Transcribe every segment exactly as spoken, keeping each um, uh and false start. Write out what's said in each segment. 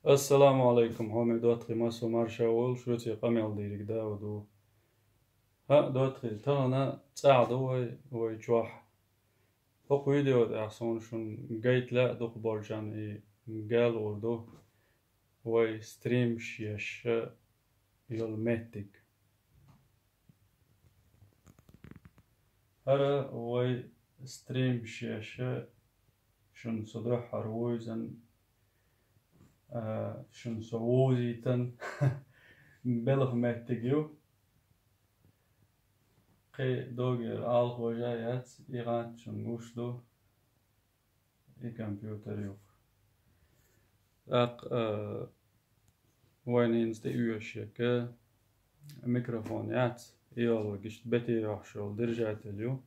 Ассаламу Ӏалайкум, хьоме доттагӀий, массо марша волаш, шуьца къамел дийриг Дауд ву. ХӀаъ, доттагӀий, тахана цӀахь ду вай, вай чохь. ХӀокху видео тӀехь суна шуна гайта лаьа дукхахболчарна и гаьлар ду, вай стримаш еш йолу меттиг. ХӀара вай стримаш еш, шуна со дуьххьара вуьйзина, а, шуна со вузийтина белхан меттиг ю. Кхин догера алхожа яц, и гӀант шуна гуш ду, и компьютер юкъа. ТӀаккха, а, вайна хӀинца тӀеоьшуш ерг микрофон яц, и йолу иштта бете йохьуш йолу держатель ю.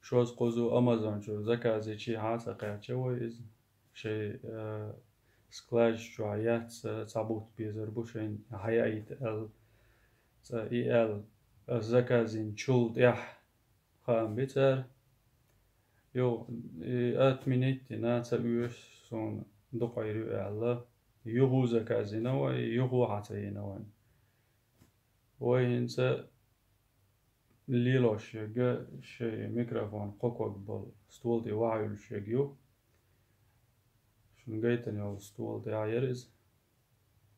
Шозза кхузу Амазон чуьра заказ йича хьа ца кхаьчна вай иза. Шайн, а, склажа чохь яц, а, цхьа бутт безар бу шайна хьаяийта аьлла. Цкъа и аьлла, ас заказ йинчул тӀаьхьа хаам би цара. Йо, и отменить йина ца оьшу суна дукха Ӏийр ю аьлла. Юха заказ йина вай, юха хьа ца йина вайн. Вай хӀинца лелош ерг шайн микрофон кхо ког болу стол тӀе вахьуьллуш ерг ю. Шуна гайтина йолу стол тӀехь яра иза.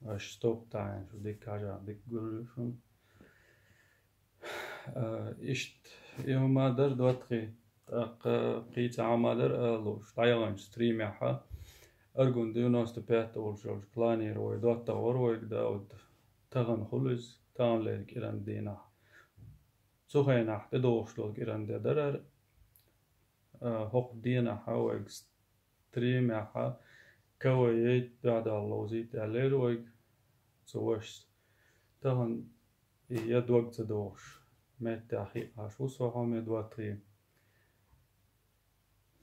Аша стоп таьӀна шу дика хьажахь, дика гур ю шуна. А, иштта и хӀума дара, доттагӀий. ТӀаккха кхин цхьа хӀума дара ала лууш, дӀаяханчу стримехь Аргун девяносто пять олуш йолчу кланера вай доттагӀа вара вайга Дауд. Тахана хуьлу иза, таханлера кӀиран дийнахь. Цу хенахь тӀедогӀуш долу кӀиран де дара хӀара. А, хӀокху дийнахь вайга стримехь КВ яйта, дуьхьал ловзийта аьллера вайга цу вашас. Тахана и я дог ца догӀуш меттехь хиъна Ӏаш ву со, хьоме доттагӀий.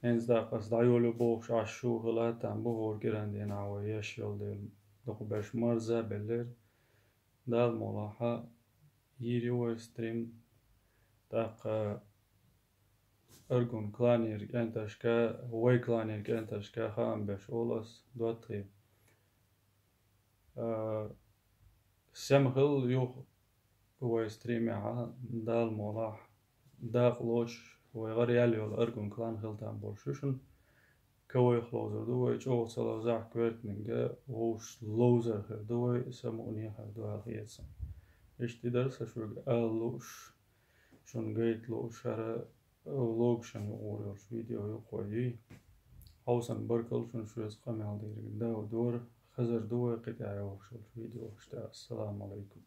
ХӀинца даккха ас дӀайолаю бохуш Ӏаш шу хила там бу, хӀора кӀиран дийнахь вай еш йолу дела, дукха берш марза а беллера. Дала мукъ лахь, йийр ю вай стрим. ТӀаккха Аргун кланера кӀенташка, вай кланера кӀенташка хаам беш олу ас, доттагӀий. А, сема хила юха вай стримехь, Дала мукъ лахь, дакъа лоцуш, вай гӀара яьлла йолу Аргун клан хила там болуш ю шуна. КВ-х ловзур ду вай, чӀогӀа ца ловзахь, коьртаниг вовшашца ловзар хир ду вай, самукъане хир ду аьлла хета суна. Иштта и дара сан шуьга ала лууш, шуна гайта лууш, хӀара влог шайн юкъара йолуш видео юкъахой юй. Хьовсам, баркалла шуна, шуьца къамел дийриг Дауд вара, хезар ду вай кхин тӀаьхьа йогӀуш йолчу видеошкахь. Ассаламу Ӏалайкум.